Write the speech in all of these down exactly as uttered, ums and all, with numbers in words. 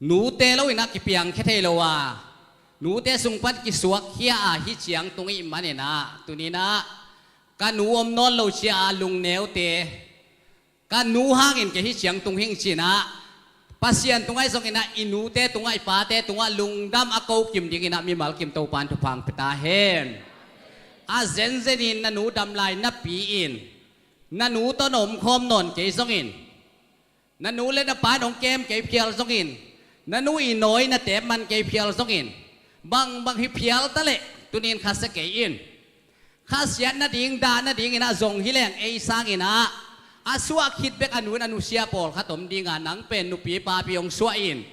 Nute lo inah kipiangkhia thei lo a, nute sung pan kisuakkhia a hih ciang tung ih maninah tuninah ka nu om nawn lo cia a lungneute, ka nu hangin kei hih ciang tung hing cinah Pasian tungah ih zonginah i nute tungah i pate tungah lungdam a kokim dinginah mimal kim Topan thupha hong pia ta hen. A zenzenin na nu dam lai napi-in na nu tawh na omkhawm nawn kei zongin, na nu le na pa in hong kem kei phial zongin, na nu i nawi na teep man kei phial zongin, bangbang hi phial ta leh tunin khasia kei in. Khasiat nading dah nadinginah zong hi leng ei sanginah a suah khit bek a nu in a nusia pawlkhat om dinga nang pen nupi papi hong suah in.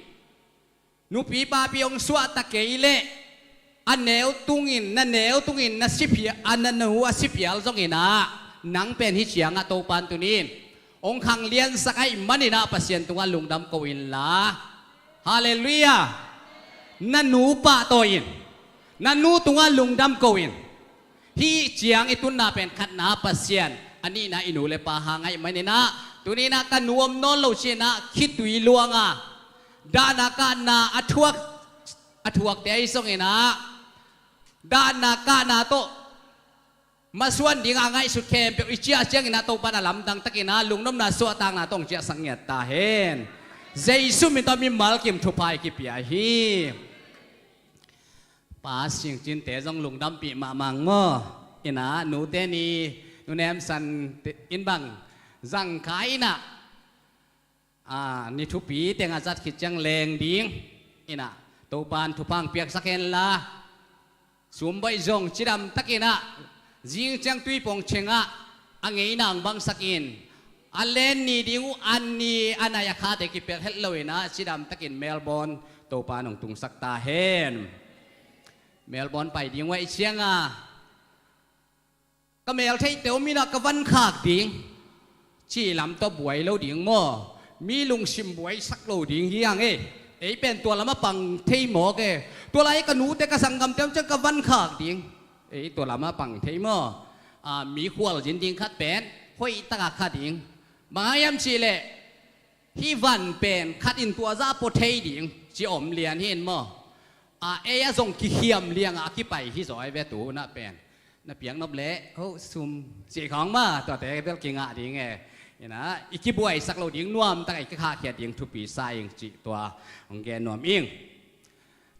Nupi papi hong suahta kei leh a neu tungin, na neu tungin na si phial, a na nu a si phial zonginah nang pen hih ciangah Topan tunin hong khangliansak ahih maninah Pasian tungah lungdam ko inla. Halleluiah. Na nu pahtawi in, na nu tungah lungdam ko in. Hih ciang i tunna pen khatna Pasian, a nihna i nu le pa hang ahih maninah tuninah ka nu om nawn lo cinah khitui luanga dahna kahna a thuak, a thuakte ahi zonginah dahna kahna tawh masuan dinga a ngaihsut khempeuh i ciah cianginah Topan a lamdang takinah lungnopna suahtakna tawh hong ciahsak ngiat ta hen. Jesu min tawh mimal kim thupha i kipia hi. Pa Singcinte zong lungdampih mahmah maw. Inah nute ni, Nu Nem San in bang zangkha inah, a, ni thupi tengah zat khit ciang leng ding inah Topan thupha hong piaksak henla, sumbaih zong cidam takinah zing ciang Tuipong cengah a ngeina hong bangsak in, a len ni ding uh an ni a nai a khate kipelh het lo inah cidam takin Melbourne Topan hong tungsak ta hen. Melbourne pai ding uh ahih cianga ka mel theihte om inah ka van khak ding cih lam tawh buai lo ding maw. Mi lungsim buaisak lo ding hi hang e. Ei pen tua lamah pang thei mawk e. Tua lai ka nute ka sanggamte om ciang ka van khak ding. Ei tua lamah pang thei maw. A, mi khualzin ding khat pen hoih taka kha ding. Bang hang hiam cihleh hih van pen khat in tua zah pua thei ding ci om lian hi in maw. A, ei a zong kikhiam lianga a kipai hi zaw ai ve tu na pen. Na piaknop leh ho sum cih khawng maw, tuate bel kingah ding e. Inah i kibuaisak lo ding, nuamtaka i kikhahkhiat ding thupi sa ing cih tua hong gen nuam ing.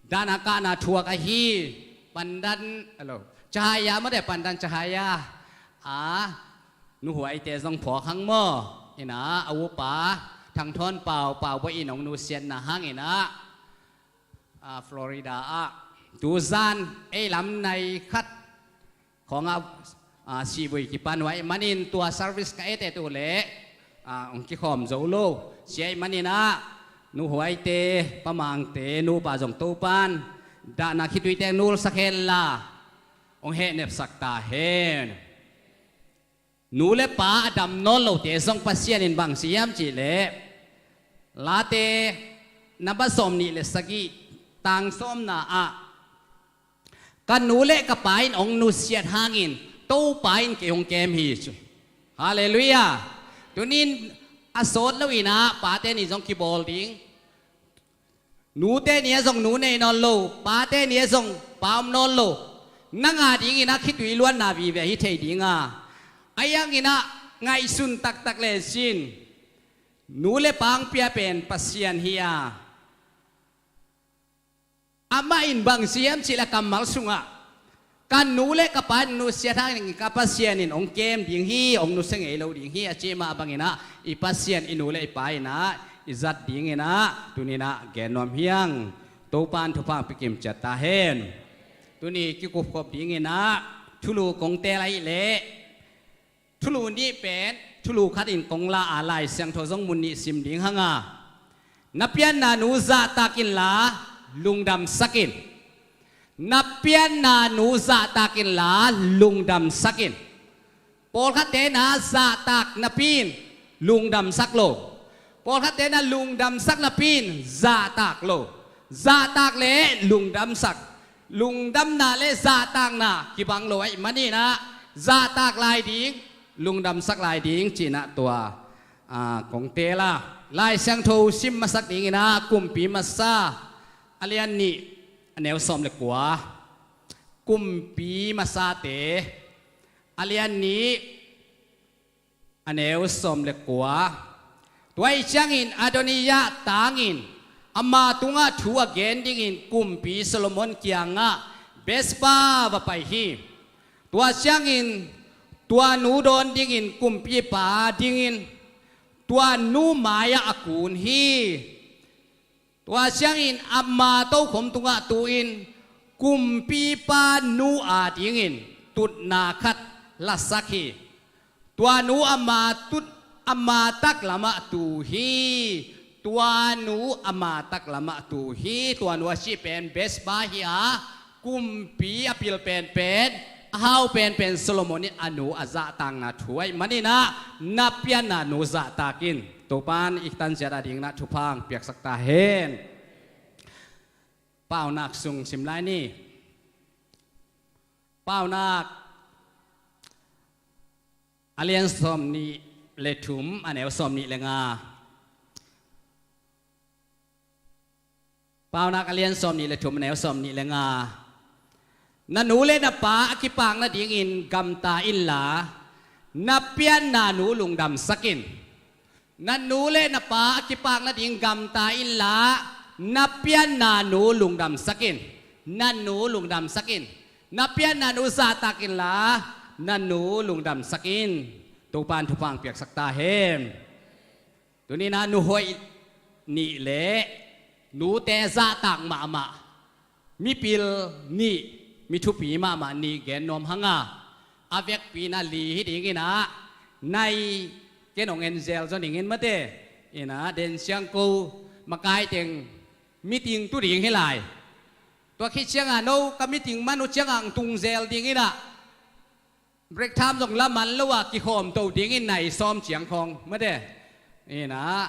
Dahna kahna thuak ahi Pandan, alo, Cahaya mawte, Pandan Cahaya a nuhuaite zong phawk hang maw. Inah a upa Thang Thawn Pau, Pau Bawi in hong nusiatna hanginah, a, Florida ah tuzan ei lam nai khat khawngah, a, sihvui kipan uh ahih manin tua service ka et et uh leh, a, hong kikhawm zo lo. Sia ahih maninah nuhuaite, pamangte, nupa zong Topan dahna khituite nulsak henla hong hehnepsak ta hen. Nu le pa a dam nawn lote zong Pasian in bang ci hiam cihleh, Late na ba sawm nih le sagih tang sawmna ah, ka nu le ka pa in hong nusiat hangin Topa in kei hong kem hi ci. Halleluiah. Tunin a sawt loinah pate ni zong kibawl ding. Nute ni ah zong nu nei nawn lo, pate ni ah zong pa om nawn lo. Nang a dinginah khitui luanna vive hi thei dinga, a hianginah ngaihsun taktak le sin. Nu le pa hong pia pen Pasian hi a, amah in bang ci hiam cihleh kammal sungah, ka nu le ka pa in nusiat hangin ka Pasian in hong kem ding hi, hong nusia ngei lo ding hi a cih mah banginah i Pasian i nu le i pa inah i zat dinginah tuninah gen nuam hi hang. Topan thupha hong pia kim ciat ta hen. Tuni kikupkhop dinginah thulu kong teel ahih leh, thulu nih pen thulu khatin kong la a, Lai Siangtho zong mun nih sim ding hanga, na pianna nu zahtak inla lungdamsak in. Na pianna nu zahtak inla lungdamsak in. Pawlkhatte na zahtak napi in lungdamsak lo. Pawlkhatte na lungdamsak napi in zahtak lo. Zahtak le lungdamsak, lungdamna le zahtakna kibang lo ahih maninah zahtak lai ding, lungdamsak lai ding cinah tua, a, kong teel a. Lai Siangtho sim masak dingin ah Kumpi Masa a lian nih a neu sawm le kua. Kumpi Masate a lian nih a neu sawm le kua. Tua ahih ciangin Adoniya tangin ama tungah thu a gen dingin Kumpi Solomon kiangah Bathsheba va pai hi. Tua ciangin tua nu dawn dingin kumpipa dingin tua nu mai-ah a kun hi. Tua ciangin ama tokhom tungah tu-in kumpipa nu adingin tutna khat lasak hi. Tua nu ama tut ama taklamah tu hi. Tua nu ama taklamah tu hi. Tua nu a cih pen Bathsheba hi a, kumpi a pil penpen, a hau penpen Solomon in a nu a zahtakna thu ahih manin ah na pianna nu zahtak in. Topan i tan ciat a dingin ah thupha hong piaksak ta hen. Paunak sung sim lai ni. Paunak a lian sawm nih le thum a neu sawm nih le nga. Paunak a lian sawm nih le thum a neu sawm nih le nga. Na nu le na pa a kipak nadingin gamta inla, na pianna nu lungdamsak in. Na nu le na pa a kipak nading gamta inla, na pianna nu lungdamsak in. Na nu lungdamsak in. Na pianna nu zahtak inla, na nu lungdamsak in. Topan thupha hong piaksak ta hen. Tuni-in ah nu hoih nih le nute zahtak mahmah mipil nih, mi thupi mahmah nih gen nuam hang a, a vekpi-in ah li hi dingin ah, nai ken hong en zel zaw ning in mate. In ah den siang ko makai teng meeting tu ding hi lai. Tua khit ciangah no ka meeting man uh ciangah hong tung zel dingin ah break time zong la man lo a kikhawm to dingin nai sawm ciang khawng mate. In ah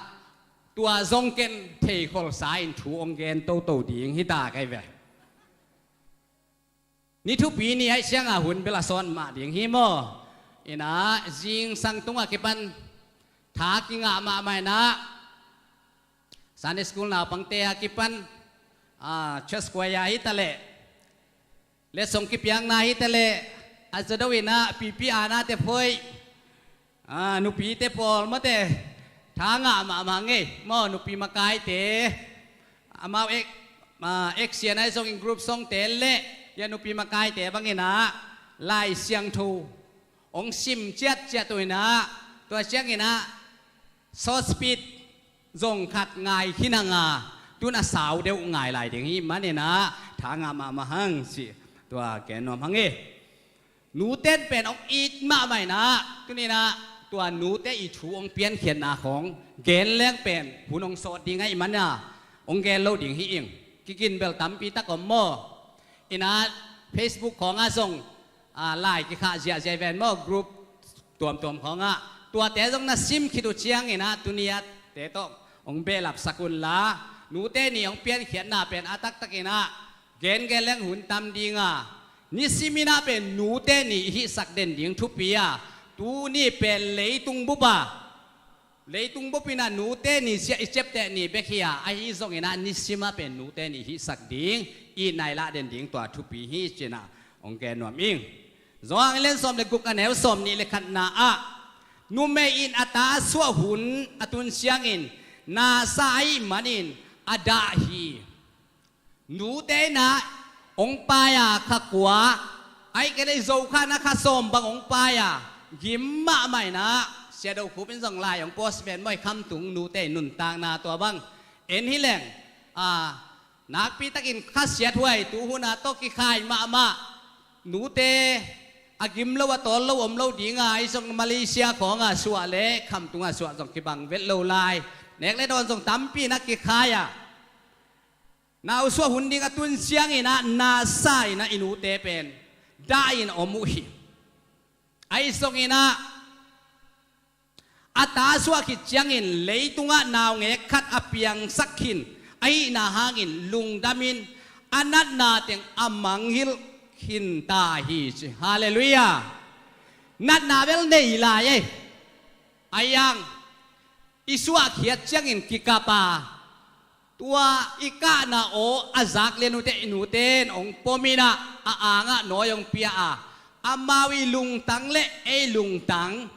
tua zong ken thei kholsa in thu hong gen toto ding hi ta kei ve. Ni thupi ni ahih ciangah hun bel a sawt mah ding hi maw? In ah zingsang tungah kipan tha kingah mahmah in ah Sunday school naupangte a kipan, ah, church choir hi ta leh, letsong kipiakna hi ta leh, a za do in ah pipi ana te phoih, ah, nupite pawl mate tha ngah mahmah ngei maw, nupi makaite amau ek, ah, ek sian ahi zongin group songte le ya nupi makaite bangin ah Lai Siangtho hong sim ciatciat uh in ah, tua ciangin ah short speech zong khat ngai khin hang a, tun a sau deuh ngai lai ding hi manin ah tha ngah mahmah hang cih tua gen nuam hang hi. Nuten pen hong it mahmah in ah, tuni-in ah tua nute i thu hong piankhiatna khawng gen leng pen hun hong sawt ding ahih manin ah hong gen lo ding hi ing. Kikin bel tampi tak om maw? In ah Facebook khawngah zong, ah, lai kikhah ziahziah ven maw, group tuamtuam khawngah. Tuate zong na sim khit uh ciangin ah tuni-a te tawh hong behlapsak unla, nute nih hong piankhiatna pen a taktakin ah gengen leng hun tam ding a, nisimin ah pen nute nih i hihsak den ding thupi a, tuni pen leitung bup a, leitung bup in ah nute ni sia i ciapteh ni bek hi a, ahi zongin ah nisim ah pen nute ni hihsak ding i nai lah den ding tua thupi hi ci-in ah hong gen nuam ing. Johan a lian sawm le guk a neu sawm nih le khatna ah, numei in a ta suah hun a tun ciangin nasa ahih manin a dah hi. Nute in ah hong pai a kha kua, ahih kei leh Zokha in ah kha sawm bang hong pai a, gim mahmah in ah, Sia Do Khup in zong lai hong post ven maw, i khamtung nute i nuntakna tua bang. En hi leng, a, nakpi takin khasiat huai tu hun a tawh kikhai mahmah. Nute a gim lo a tawl lo om lo ding a, ahi zong Malaysia khawng a suah le khamtung a suah zong kibang vet lo lai. Nek le dawn zong tampi in ah kikhai a, na uh suah hun ding a tun ciangin ah nasa in ah i nute pen dah in om uh hi. Ahi zongin ah a ta suah khit ciangin leitungah naungek khat a piangsak khin ahihna hangin lungdamin a natna teng a mangngilh khin ta hi ci. Halleluiah. Natna bel nei lai ei. Ahi hang i suahkhiat ciangin kikap a, tua i kahna aw a zak lian uh teh i nute in hong pom in ah, a angah nawi hong pia a, amau i lungtang le ei lungtang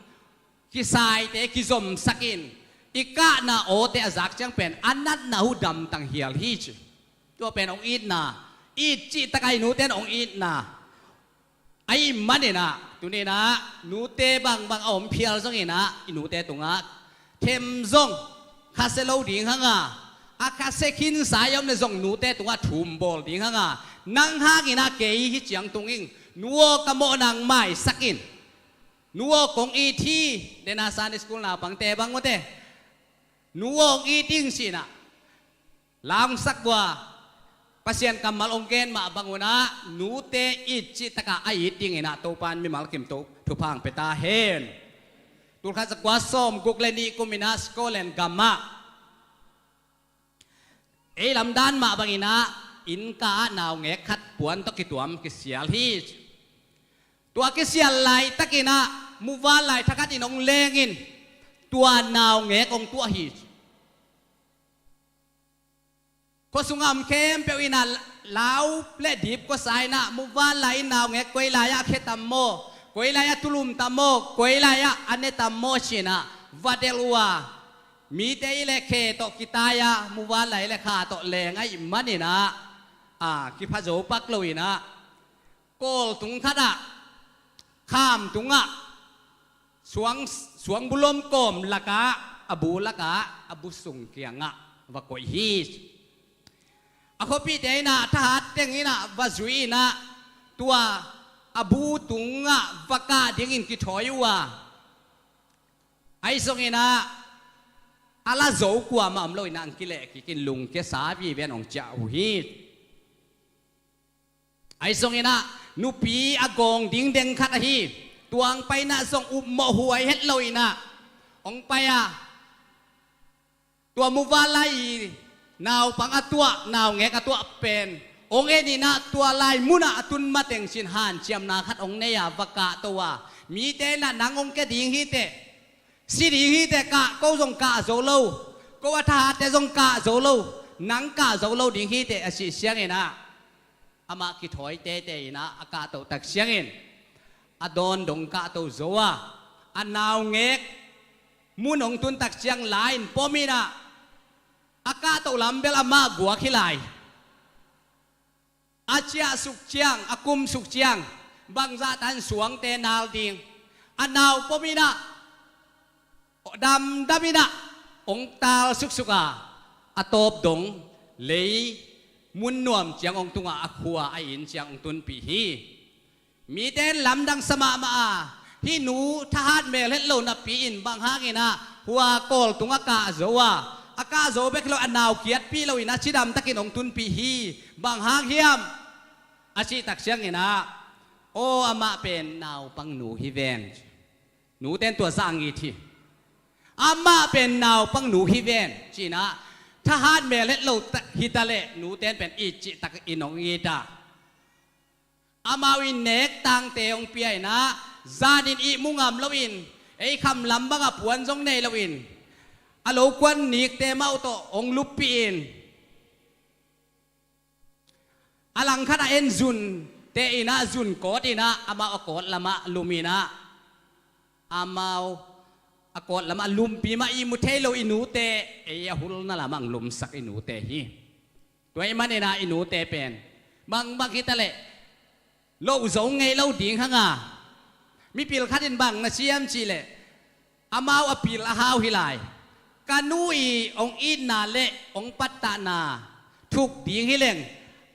kisaite kizomsak in, i kahna awte a zak ciang pen a natna uh damtang hial hi ci. Tua pen hong itna, it cihtak a i nute in hong itna. Ahih manin ah tuni in ah nute bangbang a om phial zongin ah i nute tungah them zong khasia lo ding hang a, a khasia khinsa i om le zong nute tungah thum bawl ding hang a, nang hangin ah kei hi ciang tung ing, nu aw ka mawh nang maisak in, nu aw kong it hi, dena Sunday school naupangte bang mawte, nu aw kong it ing ci in ah la hong sak uh a, Pasian kammal hong gen mah bang un ah nute it cihtak a a it dingin ah Topa in mimal kim to thupha hong pia ta hen. Tulkhat zakua sawmguk le nih kum in ah Scotland gam ah ei lamdan mah bangin ah innka ah naungek khat puan tawh kituam kisial hi. Tua kisial laitakin ah muvanlai thakhat in hong leng in tua naungek hong tuah hi. Khua sungah om khempeuh in ah lau le dip khuasa in ah muvanlai in naungek koi lai-ah a khia tam maw, koi lai-ah a tulum tam maw, koi lai-ah a ne tam maw ci in ah va delh uh a, mite i le khe tawh kitai a, muvanlai le kha tawh leng ahih manin ah, a kipha zo pak lo in ah, kawl tung khat ah, kham tungah, suang, suang bulom kawm lakah, a bu lakah, a bu sung kiangah va koih hi. A khuapihte in ah thahat teng in ah va zui in ah tua a bu tungah va kah dingin kithawi uh a, ahi zongin ah a la zo kuamah om lo in ah hong kileh kik in lungkia sa vive in hong ciah uh hi. Ahi zongin ah nupi a gawng ding deng khat ahi, tua hong pai in ah zong upmawh huai het lo in ah hong pai a, tua muvanlai i naupang a tuah, naungek a tuah pen hong en in ah tua lai munah a tun mateng cin hanciamna khat hong nei a va kahto a, mite in ah nang hong kia ding hi teh, si ding hi teh, kah ko zong kah zo lo, ko a thahatte zong kah zo lo, nang kah zo lo ding hi teh a cih ciangin ah amah kithawi teitei in ah a kahtoh tak ciangin a dawn dong kahto zo a, a naungek mun hong tun tak ciang la in pom in ah a kahtoh lam bel amah guak hi lai. A ciah suk ciang, a kum suk ciang, bangzah tan suangte nal ding, a nau pom in ah damdam in ah hong tal suksuk a, a tawp dong lei mun nuam ciang hong tung a, a khua a inn ciang hong tunpih hi. Mite in lamdang sa mahmah a, hih nu thahat mel het lo napi in bang hangin ah hua kawl tungah kah zo a, a kah zo bek lo a nau kiatpih lo in ah cidam takin hong tunpih hi, bang hang hiam a cih tak ciangin ah, aw amah pen naupang nu hi ven. Nute in tua zah hong it hi. Amah pen naupang nu hi ven ci in ah thahat mel het lo ta, hi ta leh nute in pen it cihtak in hong it a, amau in nek tangte hong pia in ah, zanin ihmu ngam loin, ei kham lam bangah puan zong nei loin, a lo kuan nikte mah uh tawh hong luppih in, a langkhat a en zunte in ah, zun kawt in ah, amau a kawt lamah lum in ah, amau a kawt lamah lumpi mah ihmu thei lo i nute, ei a hulna lamah hong lumsak i nute hi. Tua ahih manin ah i nute pen bangbang hi ta leh loh zo ngei lo ding hang a, mipil khat in bang na ci hiam cih leh, amau a pil a hau hi lai. Ka nu i hong itna le hong pattahna thuk ding hi leng,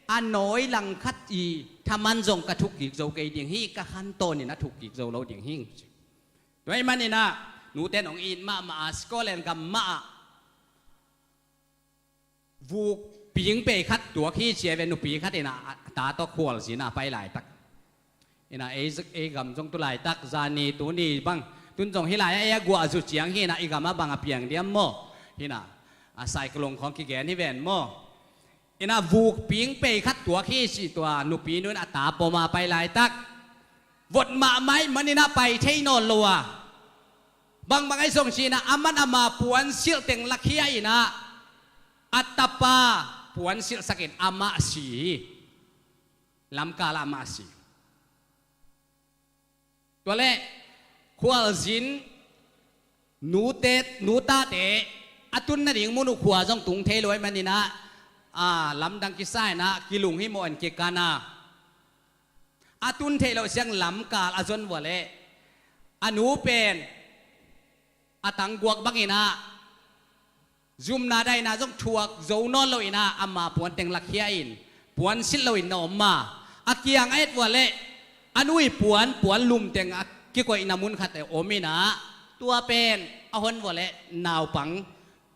a nawi langkhat i thaman zong ka thuk kik zo kei ding hi, ka khantawn in a thuk kik zo lo ding hi. Tua ahih manin ah nute in hong it mahmah a, Scotland gam mah ah vuk ping pei khat tuak hi ci a ve, nupi khat in ah a ta tawh khualzin a pai laitak in ah, ei, ei gam zong tu laitak, zani tuni bang tun zong hi lai a, ei a guah zu ciang hi in ah, i gam ah bang a piang diam maw? Hi in ah, a cyclone khawng kigen hi ven maw? In ah vuk ping pei khat tuak hi ci, tua nupi nu in a ta pom a pai laitak vot mahmah ahih manin ah pai thei nawn lo a, Bangbang ahi zong ci-in ah, aman ama puansilh teng lakhia in ah, a tapa puansilhsak in amah si hi. Lamkal ah amah si. Tua leh khualzin nute, nu tate a tun nading mun uh khua zong tung thei lo ahih manin ah, a, lamdang kisa in ah kilunghimawh in kikan a, a tun theih loh ciang lamkal a zon vua leh a nu pen a tangguak bangin ah zumna daina zong thuak zo nawn lo in ah, ama puan teng lakhia in, puansilh lo in na om a, a kiang a et vua leh a nu ii puan, puan lum teng a kikoihna mun khat om in ah, tua pen a hon vua leh naupang,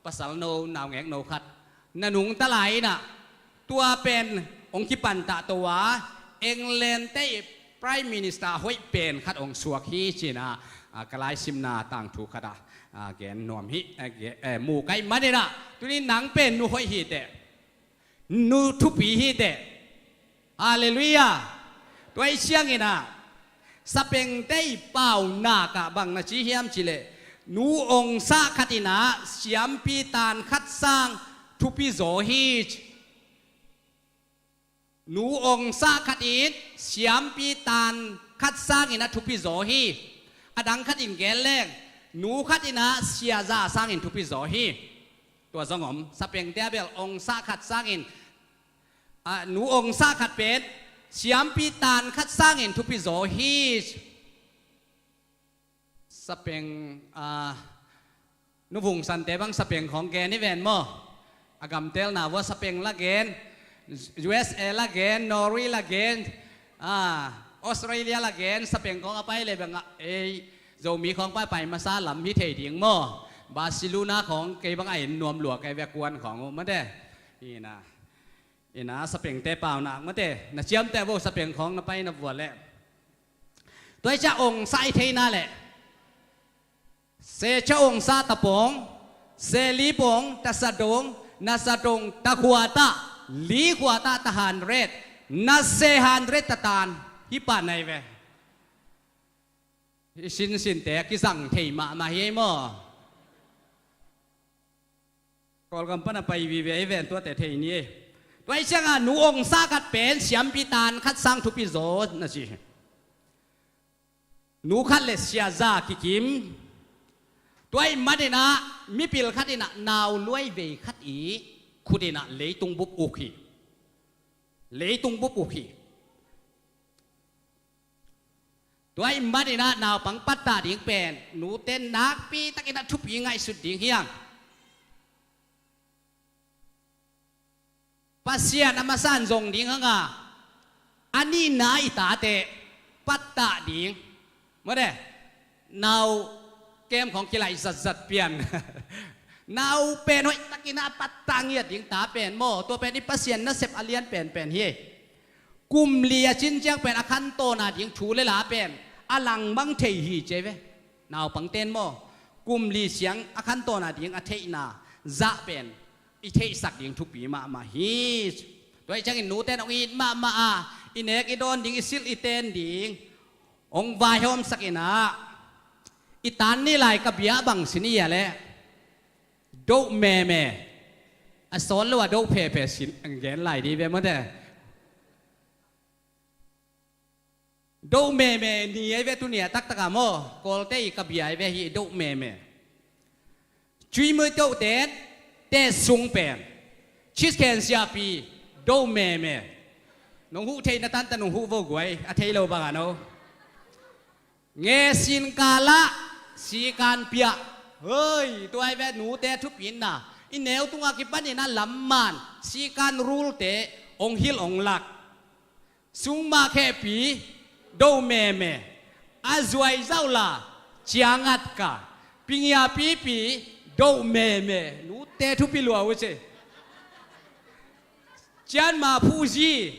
pasal no, naungek no khat na nungta lai in ah, tua pen hong kipantah to a, England te ii Prime Minister hoih pen khat hong suak hi ci-in ah, a, ka laisimna tangthu khat ah, a, gen nuam hi, a, ge-, eh, mu ka hih manin ah, tuni nang pen nu hoih hi teh, nu thupi hi teh. Halleluiah. Tua ahih ciangin ah, sapengte ii paunak ah bang na ci hiam cih leh, nu ong sah khat in ah siampi tan khat sang thupi zaw hi ci. Nu ong sah khat in siampi tan khat sangin a thupi zaw hi. A dang khat in gen leng, nu khat in ah sia za sangin thupi zaw hi. Tua zong om, sapengte a bel ong sah khat sangin, a, nu ong sah khat pen siampi tan khat sangin thupi zaw hi. Sapeng, a, Nu Vung Sante bang sapeng khawng gen hi ven maw? A gamtelna vua sapeng la gen, U S A la gen, Norway la gen, a, Australia la gen, sapeng khawng a pai leh bang a, ei, Zomi khawng paipai masa lam hi thei ding maw? Barcelona khawng kei bang a en nuam lua kei ve, kuan khawng uh mate. Ina, ina sapengte paunak mate, na ciamteh vo sapeng khawng na pai na vua leh. Tua ahih ciang ong sah i theihna leh, se cha ong sah tapong, se li pong, ta sa dong, na sa dong, ta khua ta, li khua ta, ta hundred, na se hundred ta tan, hi pan ahi ve. I sinsinte a kizang thei mahmah hi ei maw? Kawlgam pan a pai vive i ven tuate thei ni ei. Tua ahih ciangin nu ong sah khat pen siampi tan khat sang thupi zaw na ci hi. Nu khat leh sia za kikim. Tua ahih manin ah mipil khat in ah nau luai vei khat ii khut in ah leitung bup uk hi. Leitung bup uk hi. Tua ahih manin ah naupang pattah ding pen nute nakpi takin ah thupi ngaihsut ding hi hang. Pasian a masa in zong ding hang a, a nihna i tate pattah ding. Mawte, nau kem khawng kilaih zatzat pian. Nau pen hoih takin ah pattah ngiat ding ta pen maw, tua pen i Pasian nasep a lian penpen hi. Kum li a cin ciang pen a khantawn a ding thu le la pen a langmang thei hi ci ei ve. Naupangte in maw, kum li ciang a khantawn a ding a theihna zah pen i theihsak ding thupi mahmah hi. Tua ahih ciangin nute in hong it mahmah a, i nek i dawn ding, i silh i ten ding hong vaihawmsak in ah, i tan ni lai ka bia bang sin i hia leh, doh meme. A sawl lo a doh phephe sin, ang gen lai di ve mawte. Doh meme ni ahi ve tuni a taktak a maw, Kawlte ii ka bia ahi ve hi, doh meme. Cui mui doh ten, te sung pen. Chicken siapi, doh meme. Nong huh theihna tan ta nong huh vo guai, a thei lo bang a no. Nge sin kal ah, sikan piah. Hei, tua ahi ve nute thupina. I neu tungah kipanin ah lamman, sikan rulte, hong hilh hong lak. Sungmah khehpi, doh meme. A zuai zauh la, ciangat ka. Pingia pipi, doh meme. Nute thupi lua uh ci. Cianma phuhzi,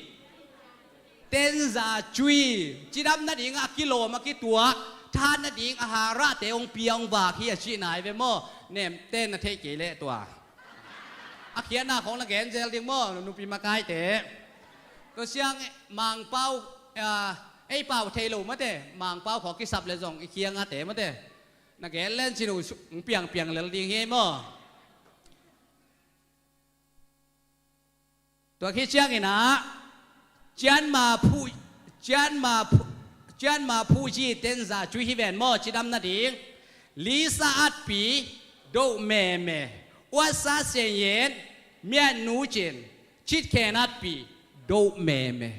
tenza cui. Cidam nading a kilawm a kituak, tha nading a harahte hong pia hong vak hi a cihna hi ve maw? Nemten na theih kei leh tua. A khiatna khawng na gen zel ding maw, nupi makaite? Tua siang Mangpau, ah, ei pau thei lo mate, Mangpau khawng kisap le zong i khiangate mate. Na gen len cin uh su-, hong piangpiang lel ding hi ei maw? Tua khit ciangin ah, cianma phu, cianma phu, cianma phu yi tenza cui hi ven maw, cidam nading. Lisa atpi, doh meme. Uatsa senyen, miatnu cin, citkhen atpi, doh meme.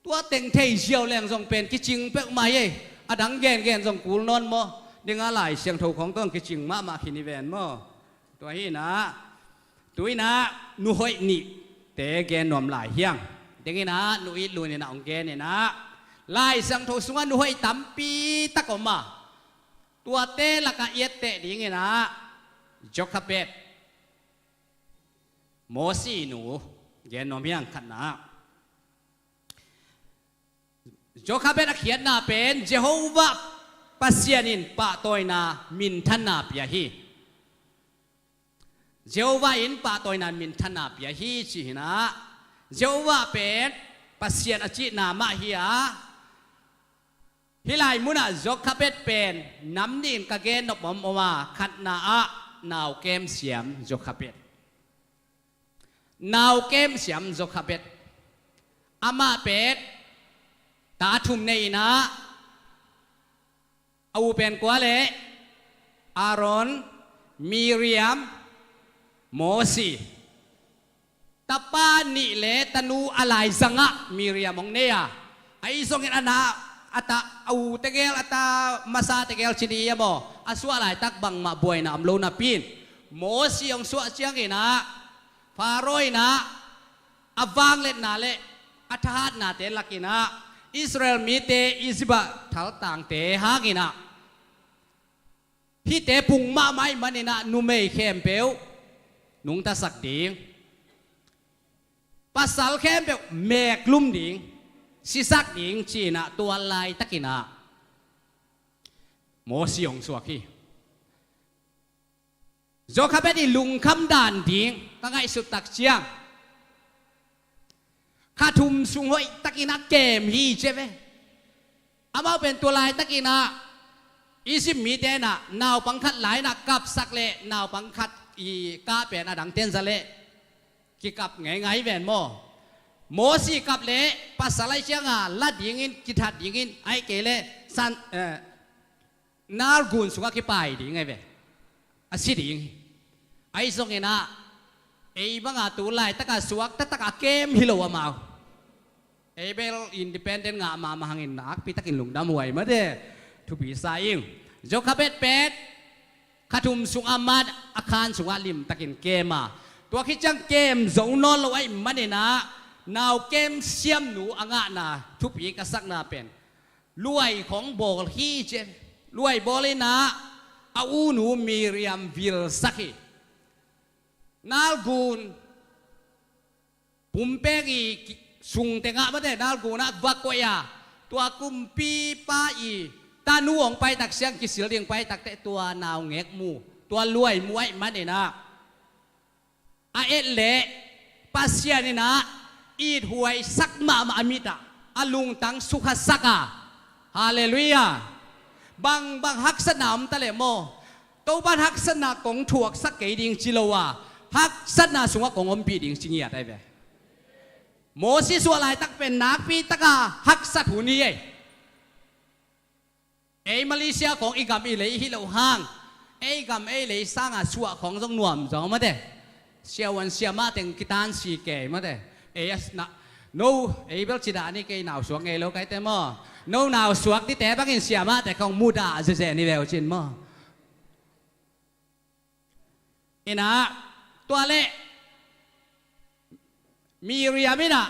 Tua teng thei ziau leng zong pen kicing peuhmah hi ei. A dang gengen zong kul nawn maw? Dinga Lai Siangtho khawng tawh kicing mahmah khin hi ven maw? Tua hi inah, tu inah nu hoih nihte gen nuam lai hiang. Ding inah nu it lun inah hong gen inah, Lai Siangtho sungah nu hoih tampi tak om a, tuate lakah i etteh ding inah Jochebed, Mosi nu gen nuam hiang. Khatna, Jochebed a khiatna pen Jehovah Pasian in pahtawina minthanna pia hi. Jehovah in pahtawina minthanna pia hi ci hi inah, Jehovah pen Pasian a cihna mah hi a, hih lai munah Jochebed pen nam nihin ka gen nop om om a, khatna ah nau kem siam Jochebed. Nau kem siam Jochebed. Amah pen ta thum nei inah, a u pen kua le? Aaron, Miriam, Mosi. Tapa nih le tanu a laizangah Miriam hong nei a, ahi zongin a na, a ta, a u tegel, a ta masa tegel ci ni a maw, a suah laitak bangmah buaina om lo napi in, Mosi hong suah ciangin ah, Faro inah a vangliatna le a thahatnate lakin ah, Israel mite Egypt ah thaltangte hangin ah, hihte pung mahmah ahih manin ah numei khempeuh nungtasak ding, pasal khempeuh meeklum ding, sisak ding ci inah, tua laitakin ah Mosi hong suak hi. Jochebed i lungkham dan ding ka ngaihsut tak ciang, kha thum sung hoih takin a kem hi ci ve. Amau pen tua laitakin ah Egypt mite inah naupang khat lai inah kapsak le naupang khat i kah pen a dangten za le kikap ngeingai ven maw? Mosi kap le pasal ahih cianga la dingin, kithat dingin, ahih kei le san, eh, Nile gun sungah kipai ding ahi ve. A si ding hi. Ahi zongin ah, ei banga tu laitaka suak taktak a kem hi lo amau. Ei bel independent ngah mahmah hangin nakpi takin lungdam huai mate. Thupi sa ing. Jochebed pen kha thum sung a man, a khan sungah limtakin kem a, tua khit ciang kem zo nawn lo ahih manin ah, nau kem siamnu a ngahna thupi ka sakna pen luai khawng bawl hi ci. Luai bawl inah a unu Miriam vilsak hi. Nile gun pumpek i ki-, sung tengah mate, Nile gun ah va koih a, tua kumpipa i tanu hong paitak ciang, kisil ding paitak teh tua naungek mu, tua luai mu ahih manin ah, a et leh Pasian inah ithuaisak mahmah a mit ah a lungtang sukhasak a. Halleluiah. Bang, bang haksatna om ta leh maw, Topan haksatna kong thuaksak kei ding ci lo a, haksatna sungah kong ompih ding ci ngiat ahi ve. Mosi suah laitak pen nakpi taka haksat hun hi ei. Ei Malaysia khawng i gam i lei hi lo hang, ei gam ei lei sanga suah khawng zong nuam zaw mate. Siavuan siamah teng kitansi kei mate. Ei a s-, na, no, ei bel ci dah ni, kei nau suak ngei lo kaite maw. No nau suak dite bangin siamahte khawng mudah zeze ni veu cin maw. Inah, tua leh Miriam inah,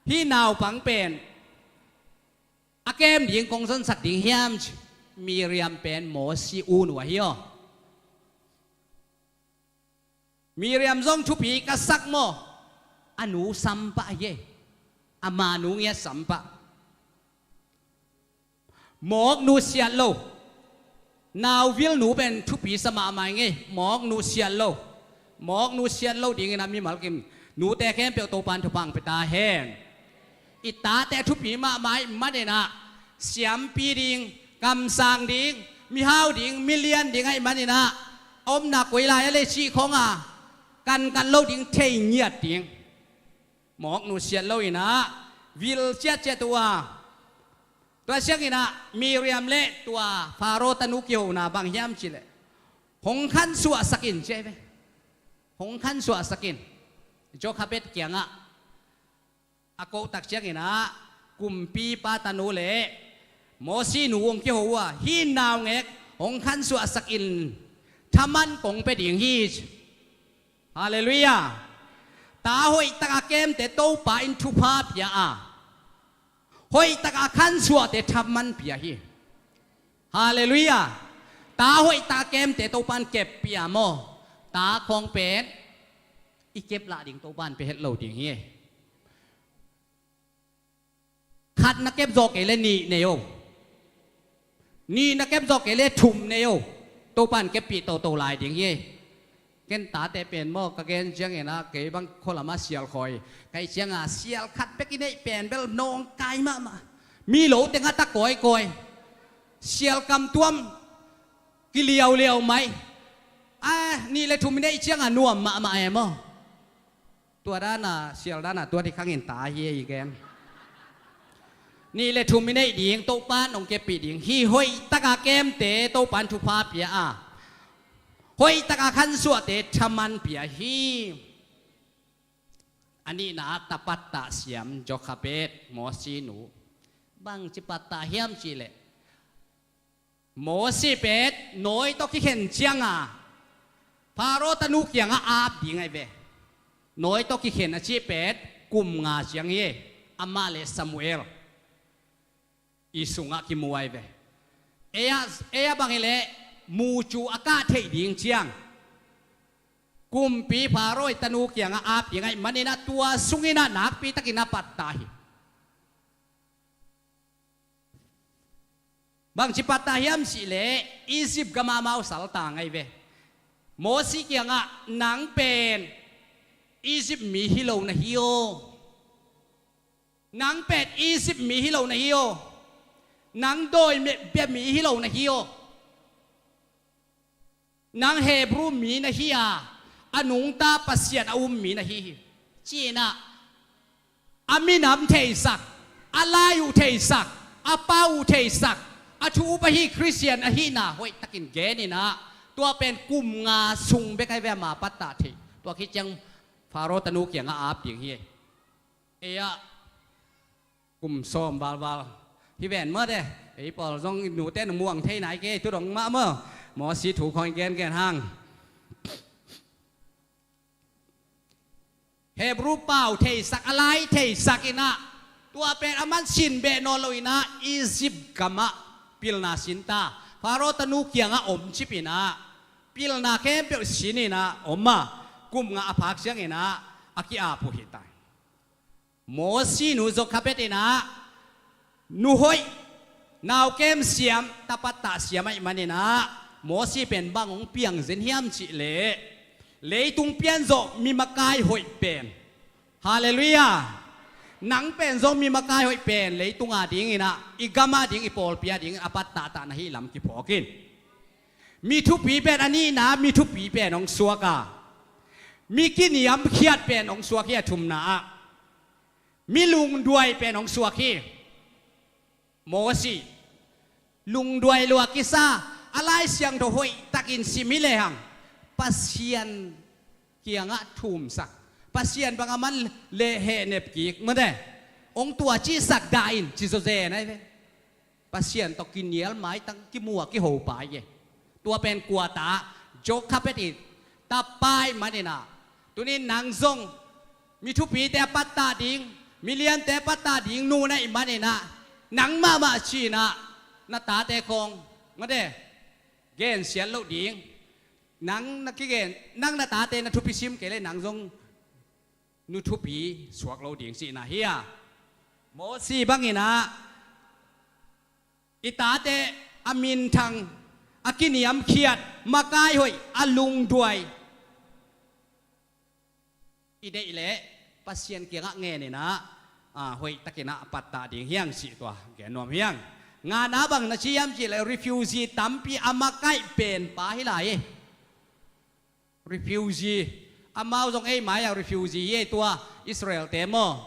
hih naupang pen a kem ding kong zonsak ding hiam ci. Miriam pen Mosi unu ahi aw. Miriam zong thupi ka sak maw? A nu sampah ahi ei. Ama nu ngiat sampah. Mawknu siat lo. Nauvilnu pen thupi sa mahmah ing ei. Mawknu siat lo. Mawknu siat lo dingin a mimal kim, nute khempeuh Topan thupha pia ta hen. I tate a thupi mahmah ahih manin ah, siampi ding, kamsang ding, mihau ding, milian ding ahih manin ah, a omna koi lai a le cih khawng a kankan lo ding, thei ngiat ding. Mawk nusiat lo in ah, vil ciatciat uh a. Tua ciangin ah Miriam le tua Faro tanu kihona bang hiam cih leh, hong khansuahsak in ci hi ve. Hong khansuahsak in. Jochebed kiangah a koh tak ciangin ah, kumpipa tanu le Mosi nu hong kiho uh a, hih naungek hong khansuahsak in, thaman kong pia ding hi. Halleluiah. Ta hoihtak a kemte Topa in thupha pia a, hoihtak a khansuahte thaman pia hi. Halleluiah. Ta hoihtak a kemte Topa in keppih a maw, ta khawng pen i kep lah ding Topa in pia het lo ding hi. Khat na kep zawh kei le nih nei o. Nih na kep zawh kei le thum nei o. Topa in keppih toto lai ding hi. Ken tate pen maw, ka gen ciangin ah, kei bang khua lamah sial khawi ka hih ciangin ah, sial khat bek i neih pen bel nawngkai mahmah. Mi lo teng a ta kawikawi. Sial kamtuam kiliauliau mai. A, nih le thum i neih ciangin ah nuam mahmah e maw. Tua dan a, sial dan a, tua ding khangin ta hi ei gen. Nih le thum i neih ding, Topa in hong keppih ding hi. Hoihtak a kemte Topa in thupha pia a, hoihtak a khansuahte thaman pia hi. A nihna ah tapattah siam Jochebed, Mosi nu. Bangci pattah hiam cih leh, Mosi pen nawi tawh kikhen ciangin Faro tanu kiangah ap ding ahi ve. Nawi tawh kikhen a cih pen kum nga ciang hi. Amah le Samuel i sungah kimu ahi ve. Ei a, ei a bang hi leh, mucu a kah theih ding ciang kumpi Faro i tanu kiangah ap ding ahih manin ah, tua sungin ah nakpitakin a pattah hi. Bangci pattah hiam cih leh, Egypt gamah amau saltang ahi ve. Mosi kiangah, nang pen Egypt mi hi lo na hi aw. Nang pen Egypt mi hi lo na hi aw. Nang dawi bia mi hi lo na hi aw. Nang Hebru mi na hi a, a nungta Pasian a um mi na hi hi, ci-in ah, a minam theisak, a lai uh theisak, a pau uh theisak, a thu up ahi Khristian ahihna hoihtakin genin ah, tua pen kum nga sung bek ahi ve ama pattah theih. Tua khit ciang Faro tanu kiangah ap ding hi. Ei ah kum sawm valval hi ven mawte. Ei pawl zong i nute na muang thei nai kei, tu dong mah maw. Mosi thu khawng i gengen hang. Hebru pau theisak, a lai theisak in ah, tua pen aman sin beh nawn lo in ah, Egypt gamah pilna sin ta. Faro tanu kiangah om cip in ah, pilna khempeuh sin in ah om a, kum nga a phak ciangin ah a ki-ap uh hi ta. Mosi nu Jochebed in ah, nu hoih, nau kem siam, tapattah siam ahih manin ah, Mosi pen bang hong piang zen hiam cih leh, leitung pian zawh mi makai hoih pen. Halleluiah. Nang pen zong mi makai hoih pen, leitung a dingin ah, i gam a ding, i pawlpi a dingin a pattahna hi lam kiphawk in. Mi thupi pen a nihna, mi thupi pen hong suak a, mi kiniamkhiat pen hong suak hi. A thumna ah, mi lungduai pen hong suak hi. Mosi, lungduai lua kisa, a Lai Siangtho hoihtakin sim hi lehang, Pasian kiangah thumsak, Pasian bang aman leh hehnep kik mate, hong tuacihsak dah in, ci zawzen ahi ve. Pasian tawh kinial maitang, kimu a kiho pai e. Tua pen kua ta? Jochebed in, tapa ahih manin ah. Tuni-in nang zong mi thupite a pattah ding, mi liante a pattah ding nu na hih manin ah, nang mahmah ci-in ah na tate khawng, mate, gensiat loh ding. Nang na kigen, nang na tate na thupi sim kei leh nang zong nu thupi suak lo ding cihna hi a. Mosi bangin ah, i tate a minthang, a kiniamkhiat, makai hoih, a lungduai i deih leh Pasian kiangah ngenin ah, a, hoihtakin ah a pattah ding hi hang cih tua gen nuam hi hang. Ngana bang na ci hiam cih leh refugee tampi a makaih pen pa hi lai hi. Refugee. Amau zong ei mai-ah refugee hi ei, tua Israel-te maw.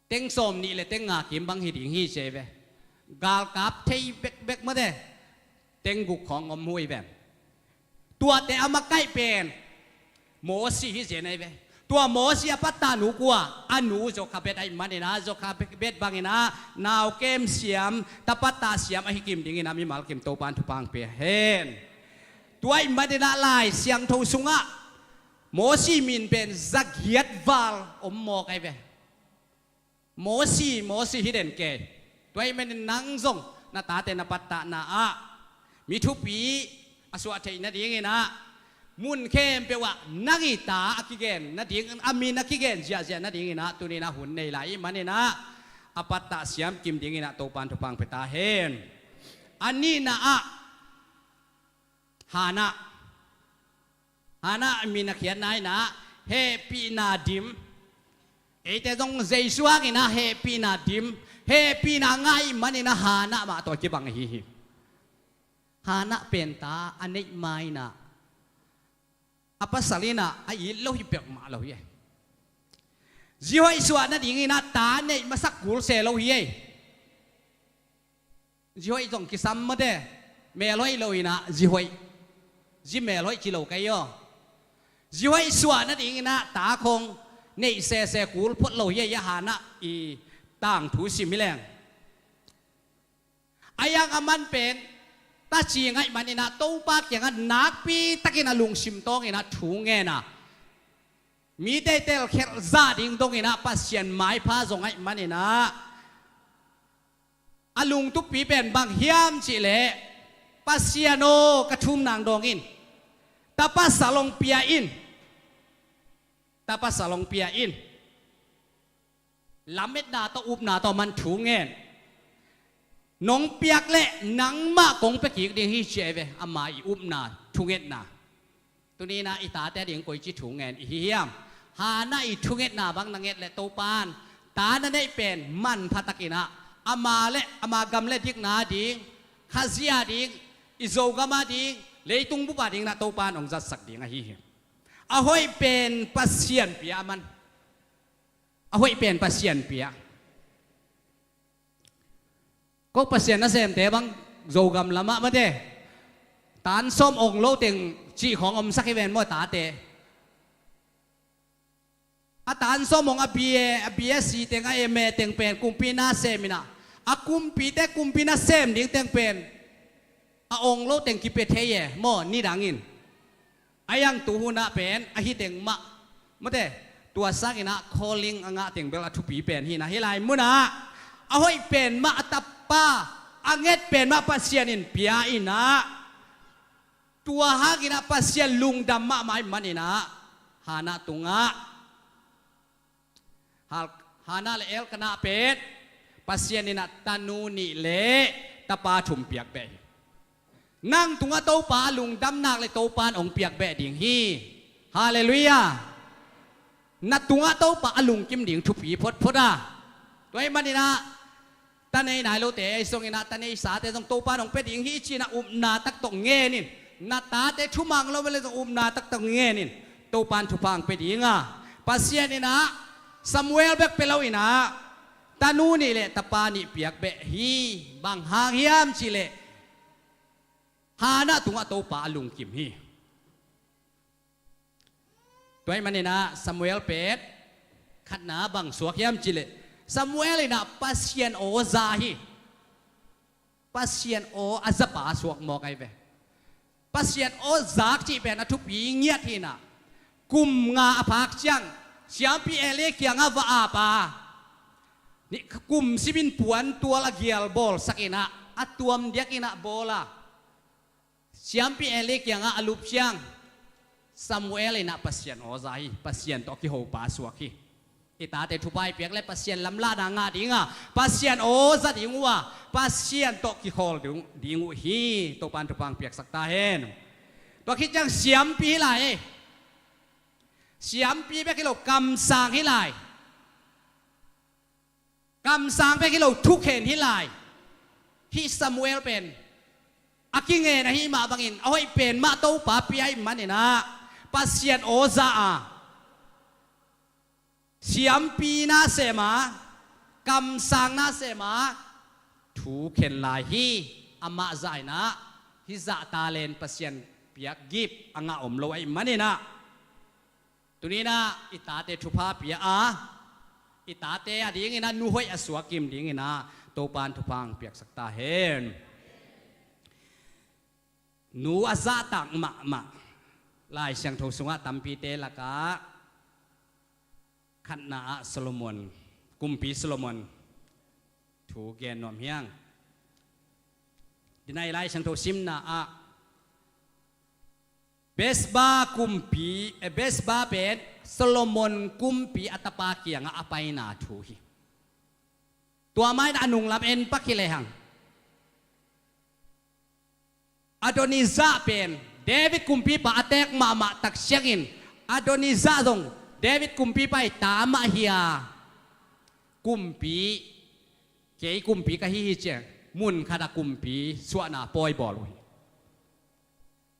Teng sawm nih le teng nga kim bang hi ding hi ci ei ve. Galkap thei bekbek mate. Teng guk khawng om hu ei ve. Tuate a makaih pen Mosi hi zen ei ve. Tua Mosi a pattah nu kua, a nu Jochebed ahih manin ah, Jochebed bangin ah nau kem siam, tapa tah siam ahi kim dingin ah mimal kim Topan thupha hong pia hen. Tua ahih manin ah Lai Siangtho sungah Mosi min pen zagiat val om mawk ei ve. Mosi, Mosi hi den kei. Tua ahih manin nang zong na tate na pattahna ah mi thupi a suah theih nadingin ah, mun khempeuh ah nang i ta a kigen nading, a min a kigen ziahziah nadingin ah tuni-in ah hun nei lai ahih manin ah, a pattah siam kim dingin ah Topan thupha hong pia ta hen. A nihna ah Hannah. Hannah min a khiatna in ah hehpihna dim. Eite zong Jesu hangin ah hehpihna dim, hehpihna ngah ahih manin ah Hannah mah tawh kibang ahi hi. Hannah pen ta a neih ma in ah, a pasal in ah a it lo hi peuhmah lo hi ei. Zi hoih suah nadingin ah ta neih masak kul se lo hi ei. Zi hoih zong kisam mate, mel hoih lo in ah zi hoih. Zi mel hoih ci lo kei aw. Zi hoih suah nadingin ah ta khawng neih sese kul phot lo hi ei, a Hannah i tangthu sim hi leng. A yang a man pen ta ci ngaih manin ah Topa kiangah nakpi takin a lungsim tawngin ah thu ngen a, mite telkhialh zah ding dongin ah Pasian maipha zong ahih manin ah, a lungtupi pen bang hiam cih leh, Pasian aw, ka thum nang dawng in, ta pasal hong pia in, ta pasal hong pia in. Lametna tawh upna tawh man thu ngen. Nong piak leh nangmah kong pia kik ding hi ci ei ve, ama i upna, thungetna. Tuni-in ah i tate ading koici thu ngen i hi hiam? Hannah i thungetna bang na nget leh Topan ta na neih pen manpha takin ah, ama le ama gam le dikna ading, Khazih ading, i Zogam ading, leitung bup adingin ah Topan hong zatsak ding ahi hi. A hoih pen Pasian pia a man. A hoih pen Pasian pia. Ko Pasian nasemte bang Zogam lamah mate, tan sawm ong lo teng cih khawng omsak hi ven maw, tate. A tan sawm ong, a B A, a B S C teng, a M A teng pen kumpi nasem in ah, a kumpite kumpi nasem ding teng pen a ong lo teng kipia thei e maw, nidangin. A yang tu hun ah pen ahi teng mah mate, tua sangin ah calling a ngah teng bel a thupi pen hi in ah, hih lai munah a hoih pen mah a tapa, a nget pen mah Pasian in pia in ah, tua hangin ah Pasian lungdam mahmah ahih manin ah Hannah tungah Hal-, Hannah le Elkanah pen Pasian in ah tanu nih le tapa thum piak beh hi. Nang tungah Topa a lungdam nak leh Topan hong piak beh ding hi. Halleluiah. Na tungah Topa a lungkim ding thupi photphot a. Tua ahih manin ah ta nei nai lote, ei sungin ah ta neisate zong Topan hong pia ding hi ci-in ah upna tak tawh ngen in. Na tate thumang lo mah leh zong upna tak tawh ngen in. Topan thupha hong pia ding a, Pasian in ah Samuel bek pia lo in ah tanu nih le tapa nih piak beh hi. Bang hang hiam cih leh Hannah tungah Topa a lungkim hi. Tua ahih manin ah Samuel pen khatna bang suak hiam cih leh, Samuel in ah Pasian aw za hi. Pasian aw a zapa suak mawk ahi ve. Pasian aw zak cih pen a thupi ngiat hi in ah, kum nga a phak ciang siampi Eli kiangah va ap a, kum simin puan tual a gial bawlsak in ah, a tuam diak in ah bawl a, siampi Eli kiangah a lup ciang, Samuel in ah Pasian aw za hi. Pasian tawh kihopa suak hi. I tate thupha i piak leh Pasian lamlahna ngah ding a, Pasian aw za ding uh a, Pasian tawh kikhawl ding, ding uh hi. Topan thupha hong piaksak ta hen. Tua khit ciang siampi hi lai e. Siampi bek hi lo, kamsang hi lai. Kamsang bek hi lo, thukhen hi lai. Hih Samuel pen a kingen ahih mah bangin a hoih pen mah Topa pia ahih manin ah, Pasian aw zah a, siampi na sem a, kamsang na sem a, thukhen lai hi. Amah zah in ah hih zah talent, Pasian piak gift a ngah om lo ahih manin ah, tuni in ah i tate thupha pia a, i tate a dingin ah nu hoih a suak kim dingin ah Topa'n thupha hong piaksak ta hen. Nu a zahtak mahmah. Lai Siangtho sungah tampite lakah khatna ah Solomon, Kumpi Solomon thu gen nuam hi hang. Tuni-a i Lai Siangtho simna ah Bathsheba kumpi, eh, Bathsheba pen Solomon kumpi a tapa kiangah a paina thu hi. Tua mah in a nunglam en pak hi lehang, Adonijah pen David kumpipa a teek mahmah tak ciangin, Adonijah zong David kumpipa i ta mah hi a, kumpi, kei kumpi ka hi hi ci-a, mun khat ah kumpi suahna pawi bawl uh hi.